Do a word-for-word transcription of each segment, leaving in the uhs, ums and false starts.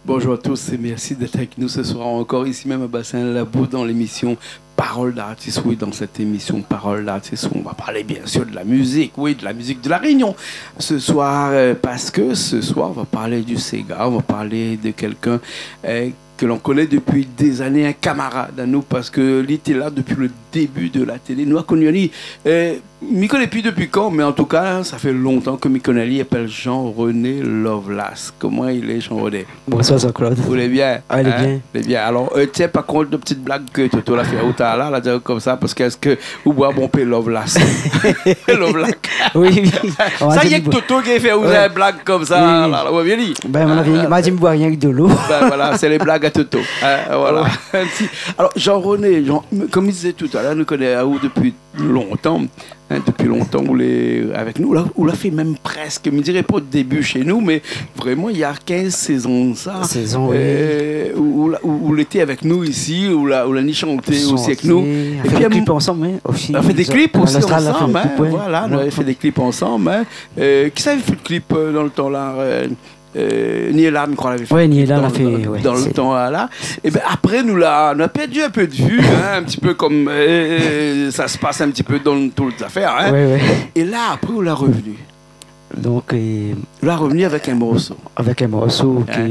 Bonjour à tous et merci d'être avec nous ce soir encore ici même à Bassin Labou dans l'émission Parole d'artiste. Oui, dans cette émission Parole d'artiste, on va parler bien sûr de la musique, oui, de la musique de La Réunion ce soir, euh, parce que ce soir, on va parler du séga, on va parler de quelqu'un, euh, que l'on connaît depuis des années, un camarade à nous, parce que li lété la depuis le début de la télé. Nou la koni ali, euh, mi koné pi depuis quand, mais en tout cas, ça fait longtemps que mi koné ali. Li apèl Jean-René Lovelace. Koman i lé, Jean-René ? Bonsoir Jean-Claude. Ou lé bien ? Ah, lé bien. Lé bien. Alor, euh, tiens, par contre, de petites blagues que Toto la fé aou talèr la, la di konmsa, parce que èske ou boir bonpé Lovelace ? Lovelace. Oui, oui. Sa, i di ke Toto ki fé aou in blag konmsa, la, la, ou la bien di. Ben, mon avis, ma di, mi boir rienk dolo. Ben voilà, c'est les blagues à Toto. Hein, voilà. Ouais. Alor, Jean-René, Jean, comme je disais tout à l'heure, nou koné aou depuis longtemps, hein, depuis longtemps, ou lé avèk nou. Ou la, ou la fé mèm prèsk, mi diré pa o début chez nous, mais vraiment, il y a quinze, seize ans de ça, seize ans, oui. Euh, ou, ou la, ou, ou lété avèk nou isi, ou la, ou la ni chanté osi avèk nou. Chanté, nou la fé des clips ensemble, hein, aussi. Nou la fé des clips osi ansanm, hein, voilà, nou la fé des clips ensemble, hein. Euh, kisa la fé le clip, euh, dan le tan la, euh, euh, Niéla, mi kroi, lavé fé le clip dan le tan la, la. Ouais, Niéla la fé, ouais. Ében, apré, nou la, nou la pèrd in pé de vue, hein, un petit peu comme, euh, euh, ça se passe un petit peu dans toutes les affaires, hein. Ouais, ouais. É la, apré, ou la revenu. Donk, euh, ou la revenu avèk in morso. Avèk in morso ke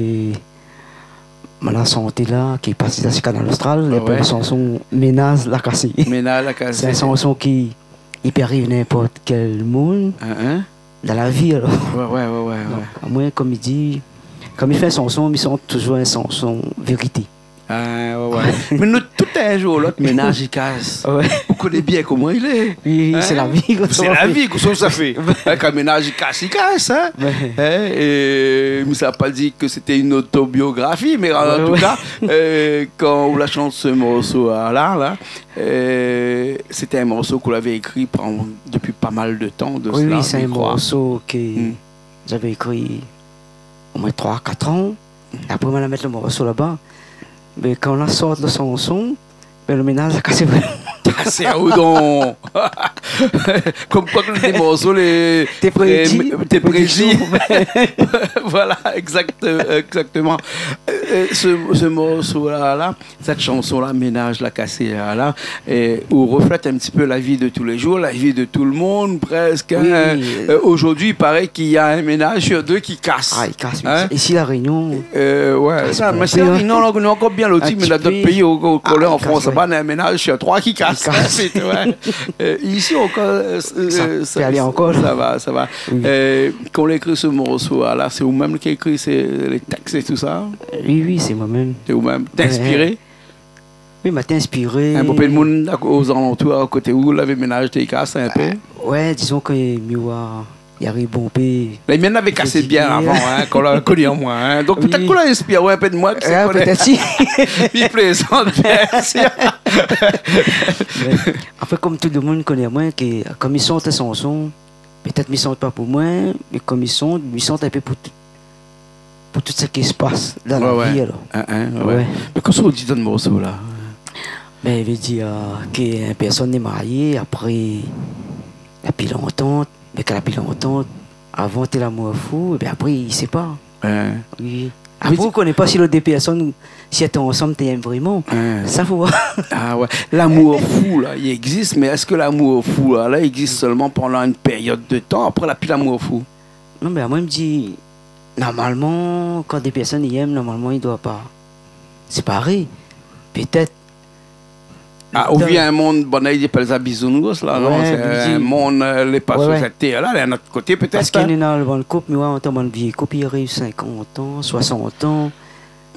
ma la santé la, ki pass déza si Kanal Austral, i apèl la shanson Ménaz la kasé. Ménaz la kasé. Sé in shanson ki, i pé ariv ninport kèl moun dan la vi, alor. Ouais, ouais, ouais, ouais. Donk, amoin, konm i di, kan mi fé in shanson, mi shant toujour in shanson vérité. Ah, ouais, ouais. Mé nou tout, in jour ou lot, ménaz i kas. Ouais. Ou koné bien koman i lé. Oui, oui, sé la vi, kosa ou sa fé. Hein, kan ménaz i kas, i kas, hein. Ouais. Hein, é mi sa pa di ke sété in otobiografi, mé an tou ka, euh, kan ou la shant se morso la, la, euh, sété in morso ke ou lavé ékri depi pa mal de tan de sela, mi kroi. Oui, oui, sé in morso ke mi lavé ékri omoin troi, kat an. Apré, ma la mèt le morso laba. Mé kan la sort le shanson, bin, le ménaz la kasé vréman. Kasé aou donk. Konm koi ke le morso lé, té prédi, euh, té prédi. Voilà, exact, euh, exactement. Euh, euh, se, se morso la, la, sèt shanson la, Ménaz la kasé la, la, euh, ou reflèt in ti pé la vi de tou lé jour, la vi de tou le moun, prèsk, hein. Oui, oui. Euh, aujourd'hui, il paraît qu'il y a un ménage sur deux qui casse. Ah, i kas, oui. Hein ? Isi La Rényon, euh, ouais, i kas bonpé, hein. Isi La Rényon, nou lé ankor bien loti, mé dan dot péi, ou, ou, ou koné an Frans, laba, néna in ménaz sur trois ki kas. Ki kas. Sé tou, hein. Euh, isi ankor, euh, sa, euh, sa pé alé ankor, sa va, sa va. Oui. Euh, kan ou la ékri se morso la, la, sé ou mèm ki la ékri sé, lé tèks é tousa ? Oui, oui, sé moin mèm. Sé ou mèm. Té inspiré ? Oui, ma té inspiré. In bonpé de moun a, o zalantour, a koté ou, lavé ménaz té i kas in pé ? Bah, ouais, dizon ke mi oi, i ariv bonpé. Mé mi lavé kasé bien avan, hein, kan la koni amoin, hein. Donk pétèt ke la inspir aou in pé de moin, ki sé koné. Pétèt si. Mi plézant, bien sir. Mé apré, konm tout le moun i koné amoin, ke, konm mi shant shanson, pétèt mi shant pa pou moin, mé konm mi shant, mi shant in pé pou tout, pou tout sak i pas dan la vi, alor. Hein, hein, ouais. Mé kosa ou di dan morso la ? Bin, i vé dir, euh, ke in pèrsone lé marié, apré, la pi lontan, mé kan la pi lontan, avan té lamour fou, ébin apré, i sépar. Hein. Oui. Apré, ou koné pa si lé dé pèrsone, si té ansanm, té èm vréman. Hein. Sa fo voir. Ah ouais. Lamour fou la, i égzis, mé èske lamour fou la, la, i égzis sèlman pandan in périod de tan, apré, la pi lamour fou ? Non, mé amoin, mi di, normalman, kan dé pèrsone i èm, normalman, i doi pa séparé. Pétèt Ah, ou vien in monn, banna i apèl sa bisounours la, non ? Ouais, sé in monn, euh, lé pa sur sèt tèr la, lé in ot koté pétèt, hein. Parske néna le bann koup, mi oi, antan bann vié koup, i ariv sinkant an, soisant an.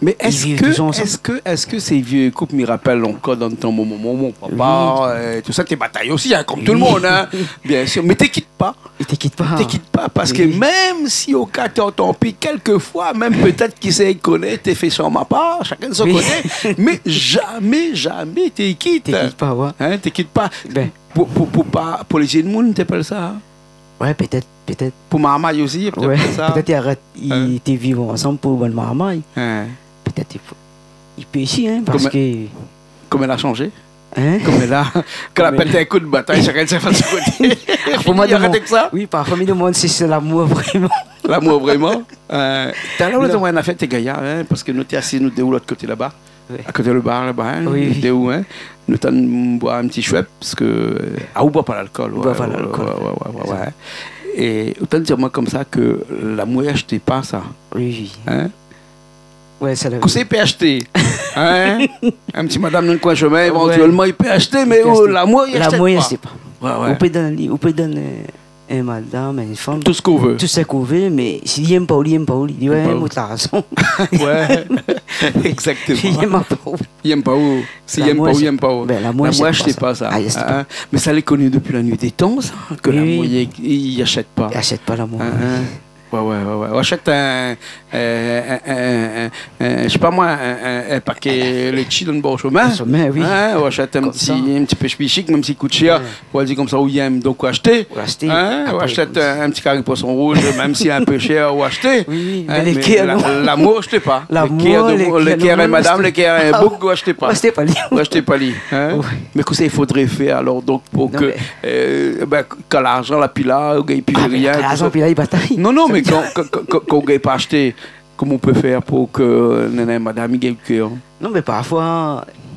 Mé èske, èske, èske sé vié koup, mi rapèl ankor dan tan mon momon, mon papa, euh, tousa, té batay osi, hein, konm tout le monn, hein, bien sir. Mé té kit pa. I té kit pa. Té kit pa, parske mèm si o ka té antann pi kèlkefoi, mèm pétèt, kisa i koné, té fé shanm apar, shakinn son koté, mé jamé, jamé té kit. Té kit pa, ouais. Hein, té kit pa. Bin. Pou, pou, pou pa, pou lé jenn moun, té apèl sa, hein ? Ouais, pétèt, pétèt. Pou marmay osi, pétèt sa. Ouais, pétèt i arèt, i té viv ansanm pou bann marmay. Hein. Pétèt i fo, i pé osi, hein, parske Koman la shanjé ? Hein ? Koman la, kan la pèt in kou de batay, shakinn sa fé son koté. Parfoi, mi domann, oui, parfoi, mi domann si sé lamour vréman. Lamour vréman ? Euh, talèr, nou té oir in afèr, té gayar, hein, parske nou té asiz, nou dé, lot koté laba. Oui. A koté lo bar laba, hein, nou dé, hein. Nou té boir in ti Schweppes, parske, euh, ah, ou boir pa lalkol, ouais, ouais, ouais. É ou té di amoin konmsa ke lamour i ashté pa sa. Oui, oui. Hein ? Ouais, sa la... Kosa i pé ashté ? Hein ? In ti madam dan in koin shomin, évantuèlman, i pé ashté, mé, euh, lamour i ashté pa. Lamour i ashté pa. Ouais, ouais. Ou pé donn ali, ou pé donn, euh, in madam, in fanm, tout sak ou vé, tout sak ou vé, mé si li yèm pa ou, li yèm pa ou, li di, ouais, moin la razon. Ouais. Exactement. Li yèm pa ou. Li yèm pa ou. Si li yèm pa ou, li yèm pa ou. Lamour i ashté pa sa. Lamour i ashté pa sa. Ah, i ashté pa. Hein ? Mé sa lé koni dopi la nuit des temps, sa, ke lamour i, i ashèt pa. I ashèt pa lamour. Hein, hein. Ouais, ouais, ouais, ouais. Ou ashèt in, euh, in, in, in, in, je sais pas moi, in, in, in paké létshi dan lo bor shomin. Shomin, oui. Hein, ou ashèt in ti, in ti pèsh pishik, mèm si i kout shèr. Ouais. Ou di konmsa, ou yèm, donk ou ashté. Ou ashté. Hein, ou ashèt in, in ti kari poison rouz, mèm si in pé shèr, ou ashté. Oui, oui, mé lo kèr, non. Lamour, ashté pa. Lamour, lo kèr, lo kèr in madam, lo kèr in boug, ou ashté pa. Ou ashté pa li. Ou ashté pa li, hein. Ouais. Mé kosa i fodré fèr alor, donk, pou ke, euh, ben, kan larzan la pi la, ou gingn pi rien, tousa. Ah, mé kan larzan pi la, i batay. Non, non, mé kan, kan, kan, kan ou gingn pa ashté, koman ou pé fèr pou ke néna in madam i gingn lo kèr ? Non, mé parfoi,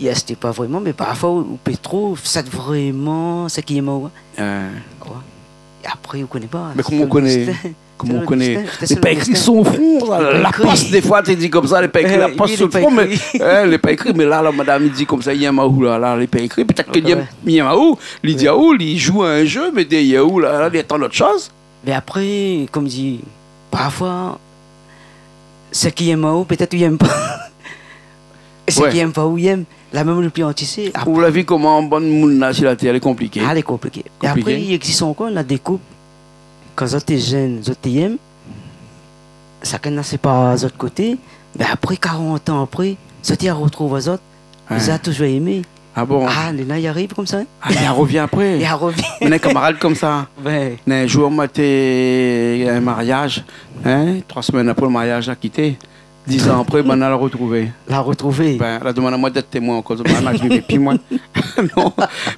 i ashèt pa vréman, mé parfoi, ou pé trouv sa vréman, sak i yèm aou. Hein. Ouais. É apré, ou koné pa. Mé koman ou koné ? Sé lo destin. Koman ou koné ? Sé lo destin. Lé pa ékri su lo fron, sa. Lé pa ékri. La pos, défoi, té di konmsa, lé pa ékri, la pos su lo fron, mé, hein, lé pa ékri, mé la, la madam i di konmsa, i yèm aou la, la, lé pa ékri. Pétèt ke li yèm, li yèm aou, li di aou, li zoué in jeu, mé dèrièr ou la, la, li atann ot shoz. Mé apré, konm di, parfoi, sak i yèm aou, pétèt ou yèm pa. É sak i yèm pa ou yèm. La mèm lo pli anti, sé apré. Ou la vi koman bann moun la si la tèr, lé konpliké. Ah, lé konpliké. É apré, i égzis ankor, néna dé koup, kan zot té jenn, zot té yèm, shakinn la sépar zot koté, mé apré, karant an apré, zot i artrouv azot, zot la touzour èmé. Ah bon ? Ah, néna i ariv konmsa, hein. Ah, li arvien apré. Li arvien. Néna kamarad konmsa. Ouais. Néna in zour, moin té in mariaz, hein, troi semèn apré lo mariaz la kité. Diz an apré, banna la artrouvé. La artrouvé. Ben, la domann amoin d'èt témoin ankor, banna la di, mé pi moin. Non.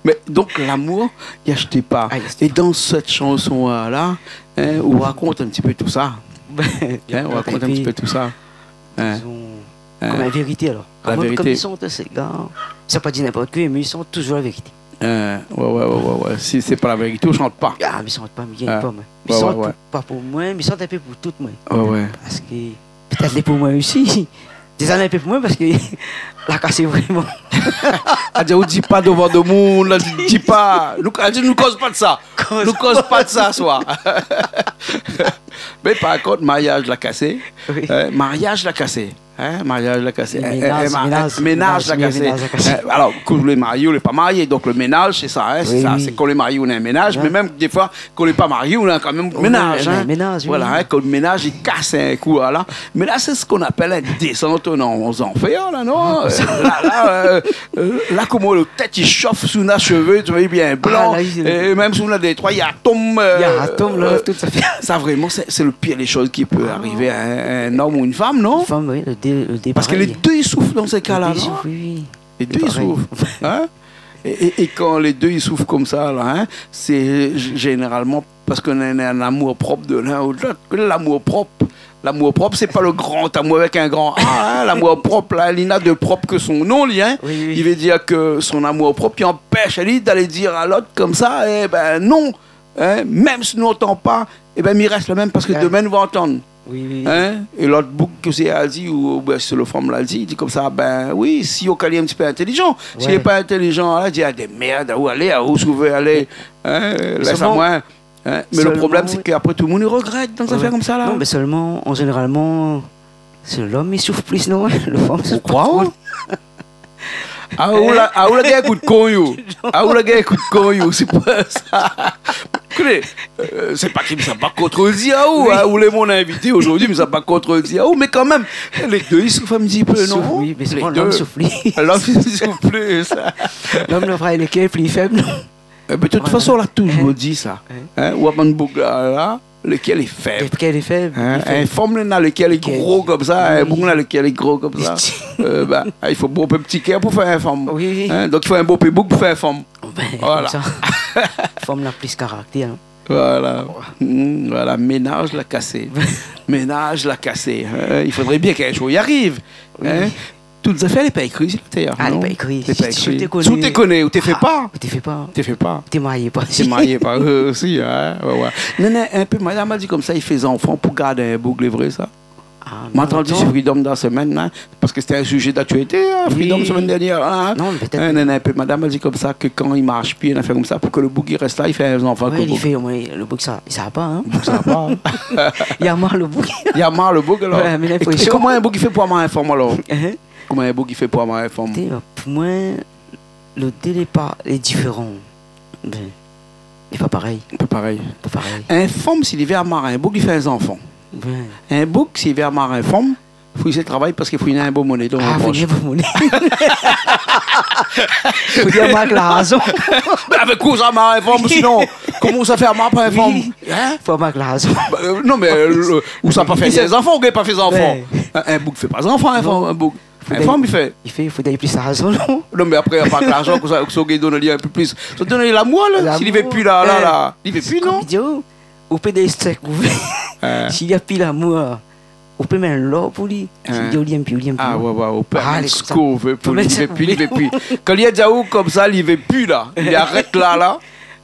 Mé donk, lamour i ashèt pa. Ah, i ashèt pa. É dan sèt shanson la, hein, ou rakont in ti pé tousa. Hein, ou rakont in ti pé tousa. Hein. Dizon, konm in vérité, alor. La vérité. Konm i shant, sé, sa pa di ninport koi, mé i shant touzour la vérité. Euh, ouais, ouais, ouais, ouais, ouais. Si sé pa la vérité, ou shant pa. Ah, mi shant pa, mi gingn pa, moin. Mi shant pou, pa pou moin, mi shant in pé pou tout, moin. Ouais, ouais. Parske, pétèt lé pou moin osi. Déza, in pé pou moin, parske la kasé vréman. Ah, di, ou di pa dovan domoun, la di, di pa. Nou, ah, di, nou koz pa de sa. Nou koz pa de sa, soi. Mé par kont, mariaz la kasé. Oui. Euh, mariaz la kasé. Hein, mariaz la kasé. Ménaz, euh, euh, ménaz, ménaz la kasé. Ménaz la kasé. Euh, alor, ke ou lé marié ou lé pa marié, donk lo ménaz, sé sa, hein, sé sa. Oui, oui. Sé kan ou lé marié ou néna in ménaz, mé mèm défoi, kan ou lé pa marié, ou néna kan mèm ménaz, hein. Ou néna in ménaz, oui. Voilà, hein, kan lo ménaz i kas in kou, la. Mé la, sé sak i apèl in désant o zanfèr, la, non ? Ah, konmsa. Euh, la, la, euh, euh, la, koman lo tèt i shof, si ou néna shové, ou vé bien blan, ah, la, oui, é mèm si ou néna dé troi, i atom, euh, i atom, la, euh, tout sa fé. Sa, vréman, sé, sé lo pir dé shoz ki pé arivé a in, in om ou in fanm, non ? In fanm, oui, lé dé, lé dé parèy. Parske lé dé i souf dan sé ka-la, non ? Lé dé i souf, oui, oui. Lé dé i souf, hein ? É, é, é kan lé dé i souf konmsa, la, hein, sé g-, zénéralman parske néna, néna in amour prop de l'un ou de l'ot. Lamour prop, lamour prop, sé pa lo gran amour avèk in gran A, hein. Lamour prop, la, li na de prop ke son non, li, hein. Oui, oui. I vé dir ke son amour prop, i anpèsh ali d'alé dir a l'ot konmsa, eh ben, non. Hein, mèm si nou antann pa, eh ben, mi rès la mèm parske domin nou va antann. Oui, oui. Hein ? É l'ot boug ke sé, la di, ou, oubien sé lo fanm la di, di konmsa, ben oui, si ou kalé in ti pé intélizan. Si lé pa intélizan, la di, ah, démèrd aou, alé, aou, si ou vé alé, hein, lès amoin. Hein ? Mé lo problèm, sé ke apré, tout lo moun i rogrèt dan zafèr konmsa, la. Non, mé sèlman, an zénéralman, sé l'om i souf plis, non ? Lo fanm i souf pa tro. Ou kroi ? Ah, ou la, ah, ou la gingn kout kont, ou. Ah, ou la gingn kout kont, ou. Sé pou sa. Ékout, euh, sé pa ke mi sa pa kontredir aou, hein. Ou lé mon invité zordi, mi sa pa kontredir aou, mé kan mèm, lé dé i souf in ti pé, non ? Souf, oui, mé sé pa l'om i souf plis. L'om i souf plis, sa. L'om, lo vré, lé kèr pli fèb, non ? Eh ben, de tout fason, la touzour di sa. Hein ? Ou aprann boug la, la, lo kèr lé fèb. Lo kèr lé fèb, lé fèb. Hein ? In fanm néna lo kèr lé gro konmsa, in boug néna lo kèr lé gro konmsa. Euh, ben, i fo bonpé ti kèr pou fé in fanm. Oui, oui. Hein ? Donk, i fo in bonpé boug pou fé in fanm. Ben, voilà. Konmsa. Fanm la plis karaktèr, non ? Voilà. Mm, voilà, ménaz la kasé. Ménaz la kasé, hein. I fodré bien k'in zour i ariv, hein. Tout zafèr lé pa ékri si la tèr, non ? Ah, lé pa ékri. Lé pa ékri. Si ou té koné, ou té fé pa. Ah, ou té fé pa. Ou té fé pa. Ou té marié pa. Ou té marié pa, euh, osi, hein. Ouais, ouais. Non, non, in pé, madam la di konmsa, i fé zanfan pou gard in boug, lé vré sa ? Ah, ma antann si Freedom dan la semèn, hein, parske sété in sizé d'aktialité, hein, Freedom, semèn dernièr, hein. Non, mé pétèt. Non, non, in pé, madam la di konmsa ke kan i marsh pi, in nafèr konmsa, pou ke lo boug i rès la, i fé in zanfan avèk lo boug. Li fé, oui, lo boug sa, sa va pa, hein. Lo boug sa va pa, hein. I amar lo boug. I amar lo boug, alor. Ouais, mé la, é, é koman in boug i fé pou amar in fanm, alor ? Hein ? Koman in boug i fé pou amar in fanm ? Té, pou moin, lo dé lé pa, lé diféran. Bin, lé pa parèy. Pa parèy. Pa parèy. In fanm, si li vé amar in boug, li fé in zanfan. Bin. In boug, si li vé amar in fanm, fo li sé travay parske fo li néna in bon moné dan posh. Ah, fo li néna in bon moné. Fo li amar larzan. Mé avèk koué ou sa amar in fanm, sinon, koman ou sa fé amar pa in fanm ? Oui. Hein ? Fo amar larzan. Ba, euh, non, mé, euh, ou sa pa fé zanfan, ou gingn pa fé zanfan. Ouais. In, in boug fé pa zanfan, in fanm, in boug. Non. In fanm i fé. I fé, fo done plis larzan, non ? Non, mé apré, pa larzan, kosa, kosa ou gingn donn ali in pé plis. Sa donn ali lamour, la. Lamour. Si li vé pi la, la, la. Li vé pi, non ? Konm i di, oh, ou pé done sèk, ou vé. Si na pi lamour, ou pé mèt lor pou li. Si li di, oh, li yèm pi, li yèm pi. Ah, ouais, ouais, ou pé mèt skou ou vé pou li, li vé pi, li vé pi. Kan li la di aou konmsa, li vé pi la. Li arèt la, la.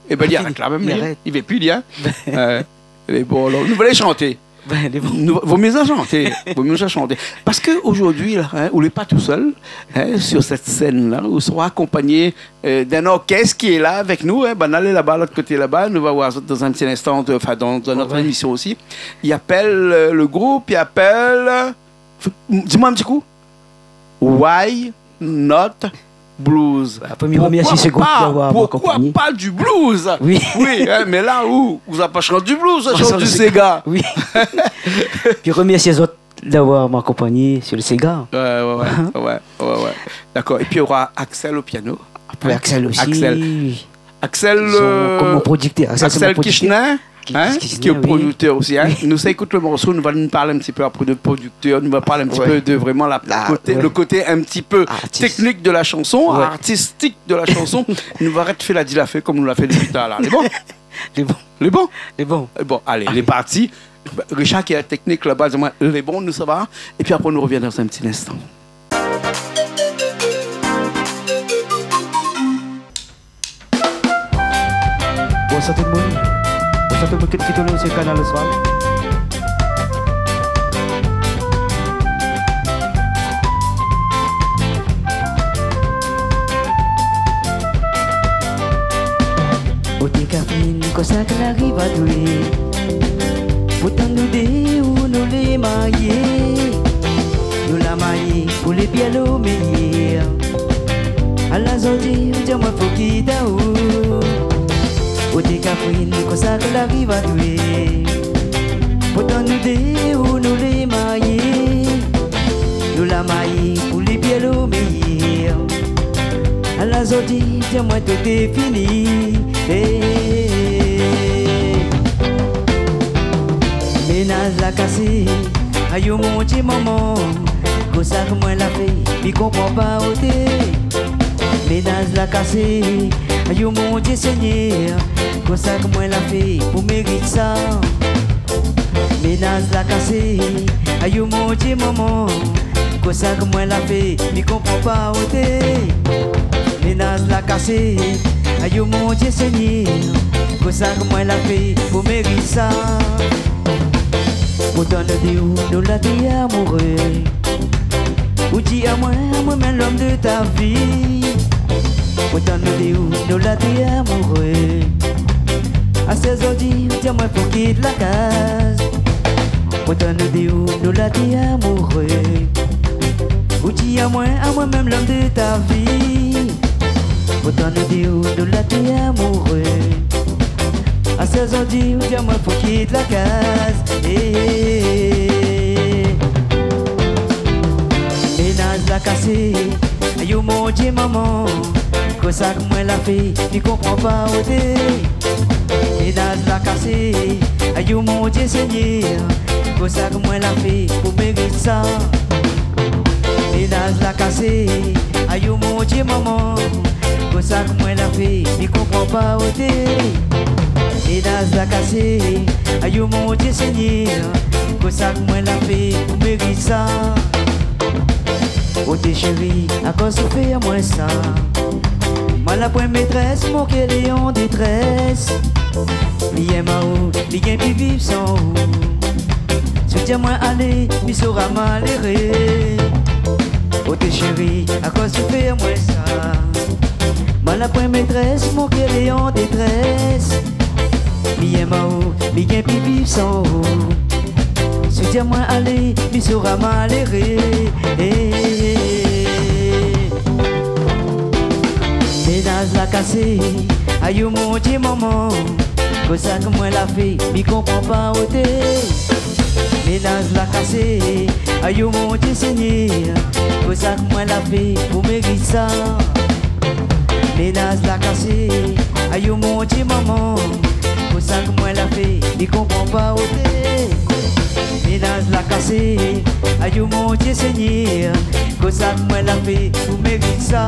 Ébin, li arèt la mèm, li. Li arèt. Li vé pi, li, hein. Euh, Lé bon, alor, nou va alé shanté. Bin, lé bon. Nou, vo myé sa shanté. Vo myé sa shanté. Parske zordi la, hein, ou lé pa tousèl, hein, sur cette scène-là, ou sra akonpagné, euh, d'in orkès ki lé la avèk nou, hein. Banna lé laba, lot koté laba. Nou va voir sa dan in ti linstan, anfin, dan, dan nout émisyon osi. I apèl, euh, lo group, i apèl, euh, f-, di amoin in ti kou. Why not blues ? Apré, mi remèrsi se group d'avoir akonpagné. Pourquoi pas du blues ? Oui. Oui, hein, mé la ou, ou sa pa shant du blues, ou sa shant du séga. Oui. Pi remèrsi azot d'avoir akonpagné sur le séga. Ouais, ouais, ouais. Hein ? Ouais, ouais, ouais. Dakor. Épi, nora Axel o piano. Apré, Axel osi. Axel. Axel, euh, konm prodiktèr. Axel, sé mon prodiktèr. Axel Kishner, hein, ki lé prodiktèr osi, hein. Oui. Nou sa ékout lo morso, nou va parl in ti pé apré de prodiktèr, nou va parl in ti pé de vréman la, lo koté in ti pé teknik de la shanson, artistik de la shanson. Nou va arèt fé la di la fé konm nou la fé dopi talèr la. Lé bon ? Lé bon. Lé bon ? Lé bon. Bon, alé, lé parti. Richard ki lé teknik laba, di amoin, lé bon, nou sava. Épi apré, nou revien dan in ti linstan. Bonswar tout moun. Bonswar tout moun ki, ki tourn su Kanal Austral. Oté Kafrine, kosa k'la ariv atoué ? Poutan nou dé ou nou lé marié. Nou la marié pou lé bièl o méyèr. Ala zordi ou di amoin fo kit aou. Oté Kafrine, kosa k'la ariv atoué ? Poutan nou dé ou nou lé marié. Nou la marié pou lé bièl o méyèr. Ala zordi ou di amoin tout lé fini. Eh, eh, eh, eh. Ménaz la kasé, ayo mon Dié momon, kosa k'moin la fé, mi konpran pa oté. Ménaz la kasé, ayo mon Dié Sényèr, kosa k'moin la fé pou mérit sa. Ménaz la kasé, ayo mon Dié momon, kosa k'moin la fé, mi konpran pa oté. Ménaz la kasé, ayo mon Dié Sényèr, kosa k'moin la fé pou mérit sa. Poutan nou dé ou nou la té amouré. Ou di amoin, amoin mèm l'homme de ta vie. Poutan nou dé ou nou la té amouré. Aswar zordi ou di amoin fo kit la kaz. Poutan nou dé ou nou la té amouré. Ou di amoin, amoin mèm l'homme de ta vie. Poutan nou dé ou nou la té amouré. Aswar zordi ou di amoin fo kit la kaz. Eh, eh, eh, eh. Ménaz la kasé, ayo mon Dié momon, kosa k'moin la fé, mi konpran pa oté. Ménaz la kasé, ayo mon Dié Sényèr, kosa k'moin la fé pou mérit sa. Ménaz la kasé, ayo mon Dié momon, kosa k'moin la fé, mi konpran pa oté. Ménaz la kasé, ayo mon Dié Sényèr, kosa ke moin la fé pou mérit sa ? Oté shéri, akoz ou fé amoin sa ? Moin la poin métrès, mon kèr lé an détrès. Li yèm aou, li gingn pi viv san ou. Si ou di amoin alé, mi sora maléré. Oté shéri, akoz ou fé amoin sa ? Moin la poin métrès, mon kèr lé an détrès. Mi yèm aou, mi gingn pi viv san ou. Si ou di amoin alé, mi sora maléré. Ménaz la kasé, ayo mon Dié momon, kosa ke moin la fé, mi konpran pa oté. Ménaz la kasé, ayo mon Dié Sényèr, kosa ke moin la fé pou mérit sa ? Ménaz la kasé, ayo mon Dié momon, kosa ke moin la fé, mi konpran pa oté. Ménaz la kasé, ayo mon Dié Sényèr, kosa ke moin la fé pou mérit sa ?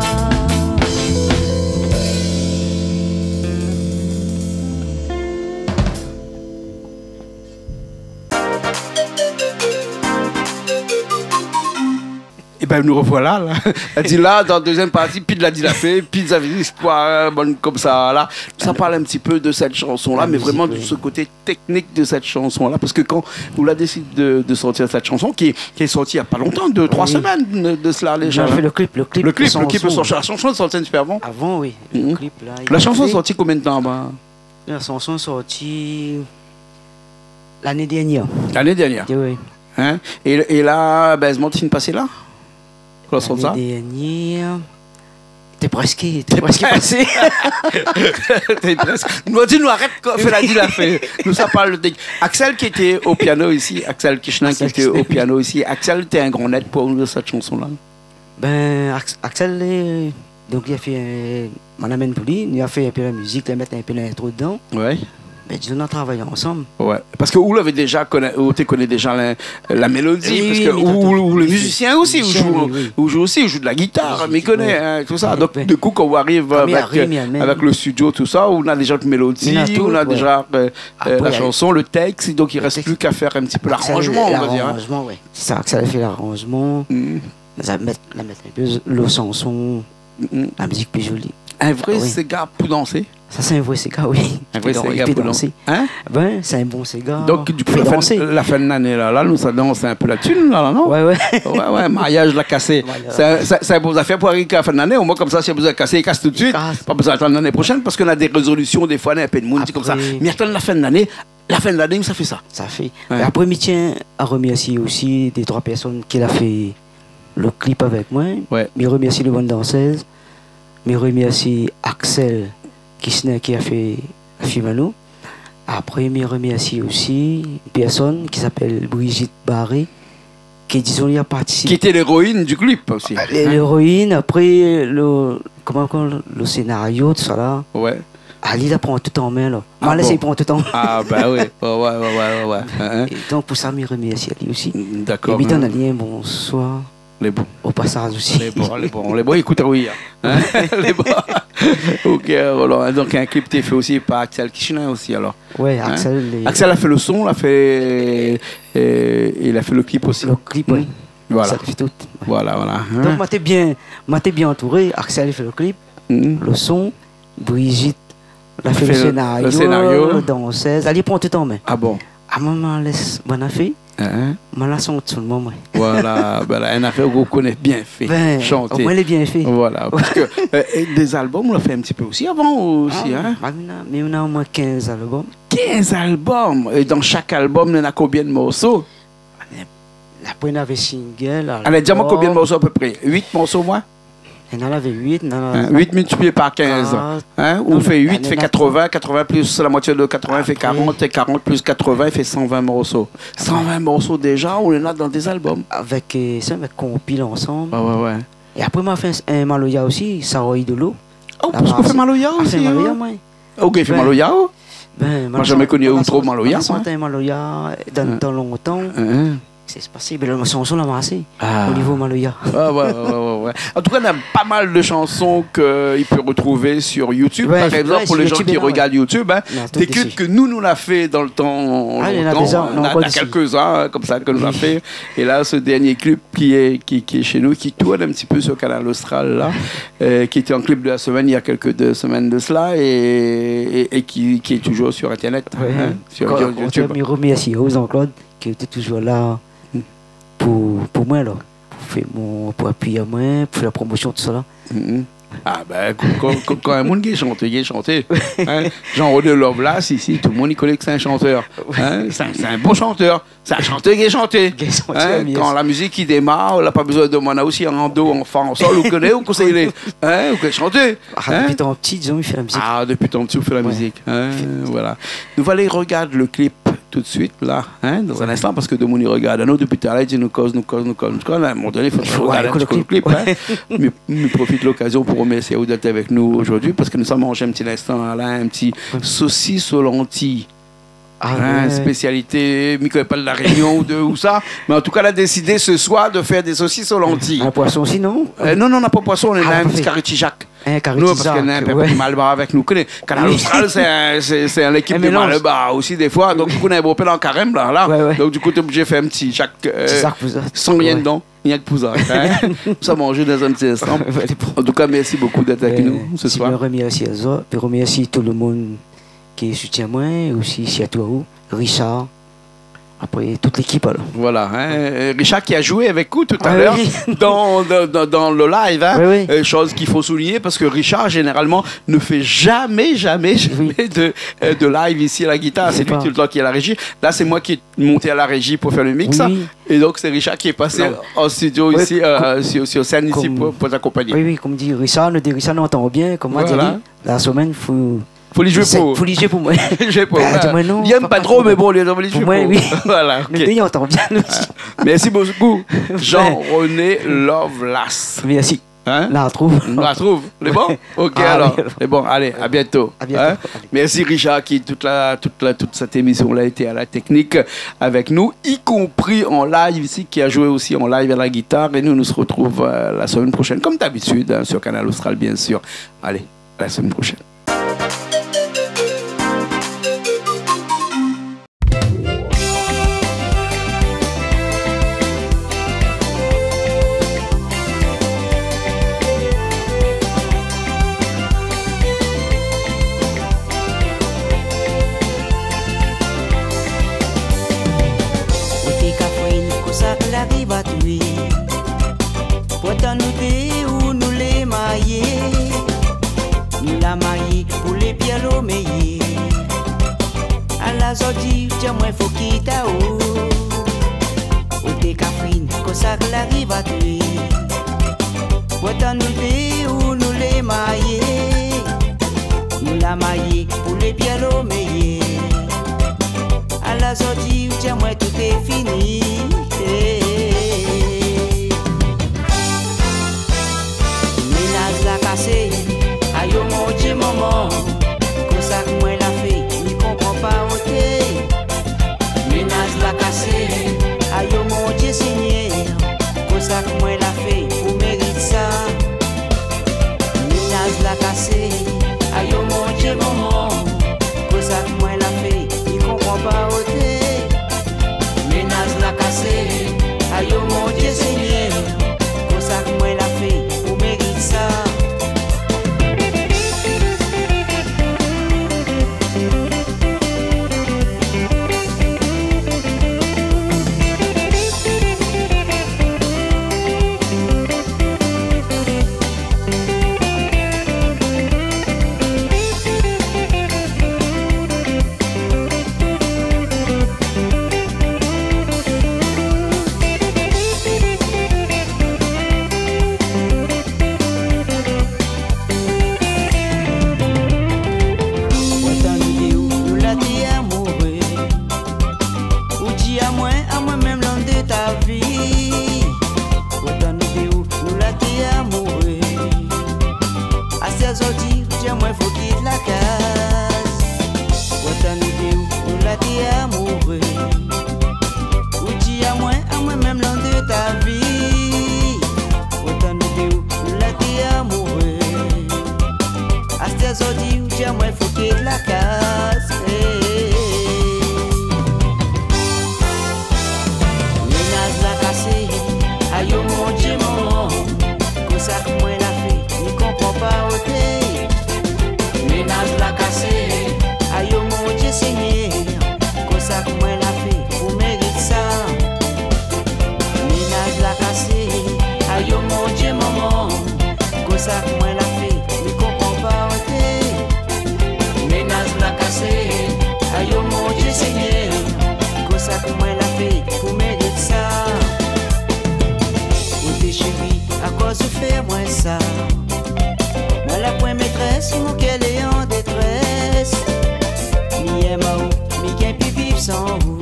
Ében, nou rovoila la. La di la, dan dézièm parti, pi la di la fé, pi sa fé zistoir, bann konmsa la. Sa parl in ti pé de sèt shanson la, mé vréman de se koté téknik de sèt shanson la, parske kan ou la désid de, de sortir sèt shanson, ki, ki lé sorti na pa lontan, dé, troi semèn de, de sela déza, in. Moin la fé le klip, le klip, le klip, le klip, la shanson lé sorti in ti pé avan. Avan, oui. Le klip la, la shanson lé sorti konbien de tan avan ? La shanson lé sorti lané dèrnièr. Lané dèrnièr. Oui, oui. In ? É, é la, Bèzman, ti fine pasé la ? Kan la sort sa ? Lané dèrnièr. Té prèsk, té prèsk pasé. Té prèsk. Nou la di nou arèt kan, fé la di la fé. Nou sa parl de Axel ki lété o piano isi, Axel Kishna ki lété o piano isi. Axel, té in gran èd pou nou dan sèt shanson la. Ben, Ax-, Axel, euh, donk, li la fé, euh, moin la amenn pou li, li la fé in pé la mizik, li la mèt in pé lintro dedan. Ouais. Ben, dizon, nou la travay ansanm. Ouais. Parske ou lavé déza koné-, ou té koné déza la, la mélodi, oui, parske ou, ou lé mizisien osi, ou zoué, ou zoué osi, ou zoué de la gitar, mi koné, in, tousa. Donk, du kou, kan ou ariv avèk, avèk le studio, tousa, ou na déza la mélodi, ou na déza, euh, la shanson, le tèks, donk i rès pli ka fé in ti pé laranzman, on va dir, in. Laranzman, ouais. Sé sa, Axel la fé laranzman. La mèt, la mèt in pé lo shanson, la mizik pli zoli. In vré séga pou dansé ? Sa sé in vré séga, oui. In vré séga pou dansé. In ? Ben, sé in bon séga. Donk, du kou, la fin, la fin de lané la, la, nou sa dans in pé la tune la, la, non ? Ouais, ouais. Ouais, ouais, mariaz la kasé. Sé, sé, sé in bon zafèr pou ariv a la fin de lané. Omoin, konmsa, si néna bezoin kasé, i kas tout suit. Pa bezoin atann lané proshèn, parske na dé rézolision, défoi, na in pé de moun i di konmsa, mi atann la fin de lané. La fin de lané, sa fé sa. Sa fé. Ouais. É apré, mi tien a remèrsié osi dé troi pèrsone ki la fé le klip avèk moin. Ouais. Mi remèrsi le bann dansèz. Mi remèrsi Axel Kishna ki la fé la film anou. Apré, mi remèrsi osi in pèrsone ki apèl Brigitte Barré, ki, dizon, li la partisip. Ki lété léroine du klip osi, in ? Léroine, apré, le, koman, koman, le sénario, tousa la. Ouais. Ah, li la pran tout an min, la. Moin la éséy pran tout an min. Ah, ben oui. Ouais, ouais, ouais. In, in. É donk, pou sa, mi remèrsi ali osi. Dakor. É mi donn ali in bonsoir. Lé bon. O pasaz osi. Lé bon, lé bon, lé bon. Ékout, oui, in. Lé bon. Ok, Roland. Donk, in klip té fé osi par Axel Kishna osi, alor. Ouais, in ? Axel, lé... Axel la fé le son, la fé, euh, li la fé le klip osi. Le klip, ouais. Voilà. Sa fé tout. Voilà, voilà. In ? Donk, moin té bien, moin té bien antouré. Axel la fé le klip, le son, Brigitte la fé le sénario, le sénario, le dansèz. Ali pran tout an min. Ah bon ? Ah, moin, moin la lès, moin la fé. In ? Moin la shant solman, moin. Voilà, ben la, in afèr ou koné bien fé, shanté. Omoin lé bien fé. Voilà, parske, euh, é dé album, ou la fé in ti pé osi avan osi, in ? Ah, ben, mi na, mi na omoin kinz album. Kinz album ! É dan shak album, néna konbien de morso ? Apré, navé single, album. Alé, di amoin konbien de morso a pé pré ? Uit morso, omoin ? Néna lavé uit, néna... In, uit miltiplié par kinz. In, ou fé uit, fé katrovin, katrovin plis la moitié de katrovin fé karant, é karant plis katrovin fé san vin morso. San vin morso déza, ou néna dan dé album. Avèk, euh, sa, avèk konpil ansanm. Ouais, ouais, ouais. É apré, moin la fé in, in maloya osi, Saroy Dolo. Oh, parske ou fé maloya osi, in ? Ah, fé maloya, moin. Ok, fé maloya, oh. Ben, moin la zamé koni in maloya, moin. Moin la shant in maloya dan tan lontan. In, in. Sé pasé, mé la shanson la marsé, o nivo maloya. Ah ouais, ouais, ouais, ouais, ouais. En tout cas, on a pas mal de chansons que il peut retrouver sur YouTube. Ouais, par exemple, ouais, pour les gens qui regardent YouTube, hein, des clips que nous, nous l'a fait dans le temps, longtemps, hein, on a quelques-uns, hein, comme ça, que nous l'a fait. Et là, ce dernier clip qui est, qui, qui est chez nous, qui tourne un petit peu sur Kanal Austral, là, euh, qui était en clip de la semaine, il y a quelques deux semaines de cela, et, et, et qui, qui est toujours sur Internet, hein, sur YouTube. Kan, kan mi romèrsi aou, Jean-Claude, ke ou lé toujour la pou, pou moin, la. Pou fé mon, pou apiyé amoin, pou fé la promosion, tousala. Mhm. Ah ben, kan, kan, kan, kan in moun i shanté, i shanté. Hein ? Jean-René Lovelace, isi, tout le moun i koné ke sé in shantèr. Hein ? Sé in, sé in bon shantèr. Sé in shantèr, i shant. Hein ? Kan la mizik i démar, la pa bezoin demann aou si an do, an fa, an sol, ou koné ou kosa i lé. Hein ? Ou koné shanté. Ah, hein ? Dopi tan pti, dizon, mi fé la mizik. Ah, dopi tan pti, ou fé la mizik. Hein ? Voilà. Nou va alé regard le clip tout de suite, là, hein, dans un instant, parce que demoun i regard anou dopi talèr, i di nou koz, nou koz, nou koz, nou koz. À un moment donné, il faut regarder un petit peu le clip, hein. Ouais, écoute le clip, ouais. Mais, mais profite l'occasion pour remercier vous d'être avec nous aujourd'hui, parce que nous sommes mangé un petit instant, là, un petit saucisse aux lentilles. Ah, hein, ouais. Spécialité, mi koné pa de La Réunion ou de où ça, mais en tout cas, elle a décidé ce soir de faire des saucisses aux lentilles. Un poisson aussi, non ? Euh, non, non, on n'a pas poisson, on a un petit kari tizak. Ah, parfait. In kari tizak, ouais. Nou, parske néna in pé malbar avèk nou, koné. Kanal Austral, sé in, sé, sé in lékip de malbar osi, défoi. Oui. Donk, di kou, nou néna in bonpé la karèm, la, la. Ouais, ouais. Donk, di kou, té oblizé fé in ti tizak, euh, san rien dedan. Tizak pou sa. Ouais. Rienk pou sa, hein. Sa manzé dan in ti instan. Ouais, lé bon. En tout cas, merci beaucoup d'être avec nous ce soir. Euh, mi romèrsi azot, pi romèrsi tout le moun ki soutien amoin, é osi, si a toi, Richard, Apré, tout lékip, alor. Voilà, hein, euh, Richard qui a joué avec vous tout à l'heure dans, dans, dans, dans le live, hein, oui, oui, euh, chose qu'il faut souligner parce que Richard, généralement, ne fait jamais, jamais, jamais de, euh, de live ici à la guitare. C'est lui tout le temps qui est à la régie. Là, c'est moi qui est monté à la régie pour faire le mix, hein. Oui, oui. Et donc, c'est Richard qui est passé en studio ici, euh, sur, sur scène ici pour, pour t'accompagner. Oui, oui, konm di Richard, nou di Richard, nou antann bien, konm nou di, la semèn, fo Fo li zoué pou, fo li zoué pou moin. Li zoué pou moin. Li yèm pa tro, mé bon, li zoué pou moin, oui. Voilà, OK. Nou dé i antann bien osi. Merci beaucoup, Jean-René Lovelace. Merci. Hein ? Nou artrouv. Nou artrouv. Lé bon ? OK, alor. Ah oui. Lé bon, allez, à bientôt. À bientôt. Hein ? Allez. Merci Richard qui, toute la, toute la, toute cette émission-là, était à la technique avec nous, y compris en live ici, qui a joué aussi en live à la guitare. Et nous, nous se retrouvons, euh, la semaine prochaine, comme d'habitude, hein, sur Kanal Austral, bien sûr. Allez. À la semaine prochaine. Ou té ka fine, kosa k la riv atoué. Pourtan nou dé ou nou lé marié. Nou la marié pou lé pié lo méyé. Ala zordi, di amoin fo kit aou. Ou té ka fine, kosa k la riv atoué. Pourtan nou dé ou nou lé marié. Nou la marié pou lé pié lo méyé. Ala zordi, ou di amoin tout lé fini. Ménaz la kasé, ayo mon Dié, momon. Kosa k moin la fé, mi konpran pa, oté. Ménaz la kasé, ayo mon Dié, Sényèr. Kosa k moin la fé pou mérit sa. Ménaz la kasé, ayo mon Dié, momon. Kosa k moin la fé, mi konpran pa, oté. Ménaz la kasé, ayo mon Dié, Sényèr. Kosa k moin la fé pou mérit sa. Pourtan nou dé ou, nou la té amouré. Ou di amoin, amoin mèm, l'homme de ta vie. Pourtan nou dé ou, nou la té amouré. Asté zordi, ou di amoin fo kit la kaz. Pourtan nou dé ou, nou la té amouré. Ou di amoin, Zordi ou di amwin fo kit la kaz, eh. Ménaz la kasé, ayo mon Dié, momon, kosa k mwin la fé, mi konpran pa oté. Ménaz la kasé, ayo mon Dié Sényèr, kosa k mwin la fé pou mérit sa. Ménaz la kasé, ayo mon Dié, momon, kosa k mwin la fé, mi konpran pa oté. Ménaz la kasé, ayo mon Dié Sényèr, kosa k mwin la fé pou mérit sa. Oté shéri, akoz ou fé amwin sa? Mwin la pwin métrès, mon kèr lé an détrès. Mi yèm aou, mi gingn pi viv san ou.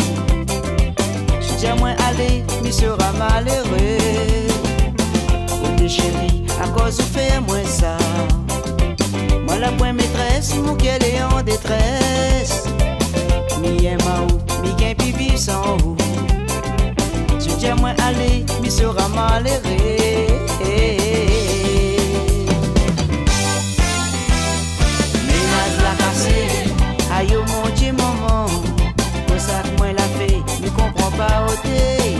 Si ou di amwin alé, mi sra maléré. Oté shéri, akoz ou fé amwin sa? Mwin la pwin métrès, mon kèr lé an détrès. Mi yèm aou, mi gingn pi viv san ou. Si ou di amwin alé, mi sra maléré. Ménaz la kasé, ayo mon Dié, momon, kosa k mwin la fé, mi konpran pa oté.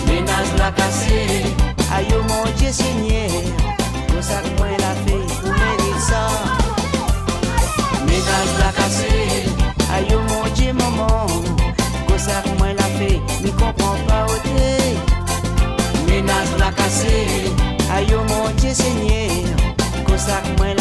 Ménaz la kasé, ayo mon Dié Sényèr, kosa k mwin la fé pou mérit sa? Ménaz la kasé, ayo mon Dié, momon, kosa k mwin la fé, mi konpran pa oté. Ménaz la kasé, ayo mon Dié Sényèr, kosa k mwin